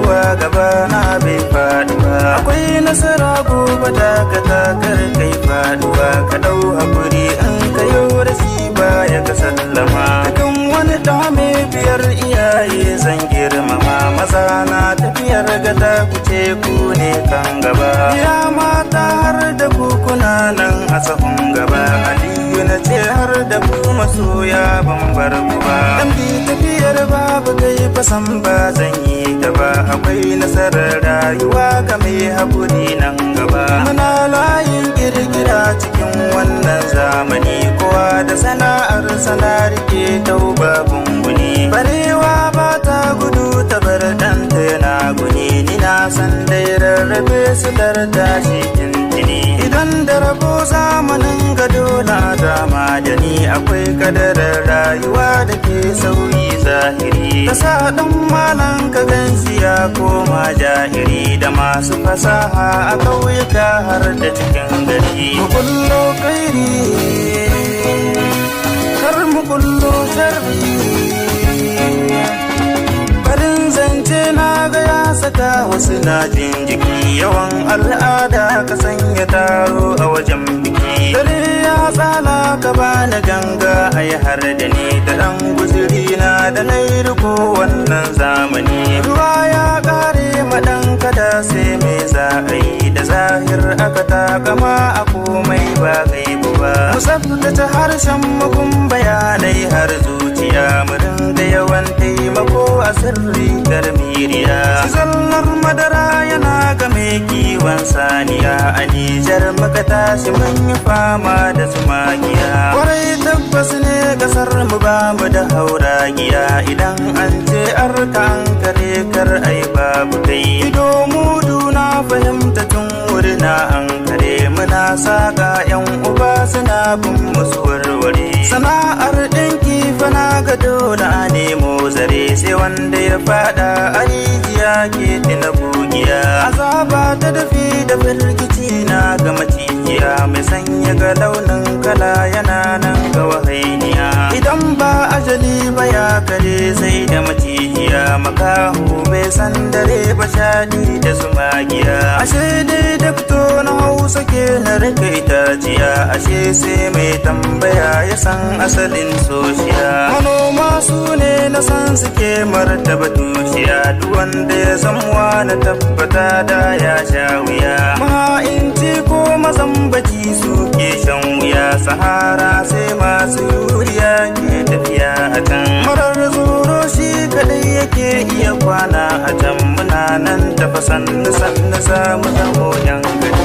zuwa gaba na bai faduwa. Akwai nasara gobe, dakata, kar kai faduwa. Ka dau hakuri, in ka yi rashi baya ka sallama. Dukan wani da mai biyar iyaye zan girmama. Maza na tafiyar gata, ku ce ku ne kan gaba. Ya mata, har da ku, kuna nan a sahun gaba. Aliyu na ce, har da ku masoya, ban bar ku ba. MD tafiyar babu kai fasan ba zan yi gaba. Akwai nasarar rayuwa ga mai haƙuri nan gaba. Muna layin kirkira cikin wannan zamani, kowa da sana'ar sana rike tauba gunguni. Barewa ba ta gudu ta bar ɗanta yana guni. Ni na san dai rarrabe su tashi tintini. Idan da rabo zamanin gado na dama da ni, akwai kadarar rayuwa da ke sauyi zahiri. Ka sa ɗan malam ka ganshi ya koma jahiri, da masu fasaha a ƙauyuka har da cikin gari. Mu kullo kairi, kar mu kullo sharri. Farin zance na ga ya saka wasu na jin jiki. Yawan al'ada ka sanya taro a wajen biki. Dare ya tsala, ka bani ganga ai har da ni da ɗan guzuri na da na riko wannan zamani. Ruwa ya ƙare maɗan kada, sai me za a yi? Da zahir aka takama a komai, ba gaibu ba. Mu tsaftace harshen mugun bayanai har zuciya, mu ringa yawan taimako a sirri karmiriya. Zallar madara yana game kiwon saniya. A Nijar muka tashi, mun yi fama da sumagiya. Kwarai, tabbas ne, kasar mu ba mu da hauragiya. Idan an ce arka an kare, kar ai babu kai. Ido mudu na fahimta tun wuri na an kare. Muna saka yan uba suna bin musu warware. Sana'ar ɗinki fa na ga dole a nemo zare, sai wanda ya fada a rijiya ke tina bugiya. Azaba ta dafi da firgici na ga macijiya, mai sanya ga launin kala yana nan ga wahainiya. Idan ba ajali ba, ya kare sai da macijiya. Makaho bai san dare ba, shaɗi da sumagiya. Ashe dai dakto na Hausa ke na rike itaciya. Ashe sai mai tambaya ya san asalin soshiya. Manoma su ne na san suke martaba tushiya. Duk wanda ya zamuwa na tabbata da ya sha wuya. Maha'inci ko mazambaci suke shan wuya. Sahara sai masu yuriya ke tafiya a can. Marar tsoro shi kadai yake iya kwana a can. Muna nan tafa sannu sannu, samu zamo yan gari.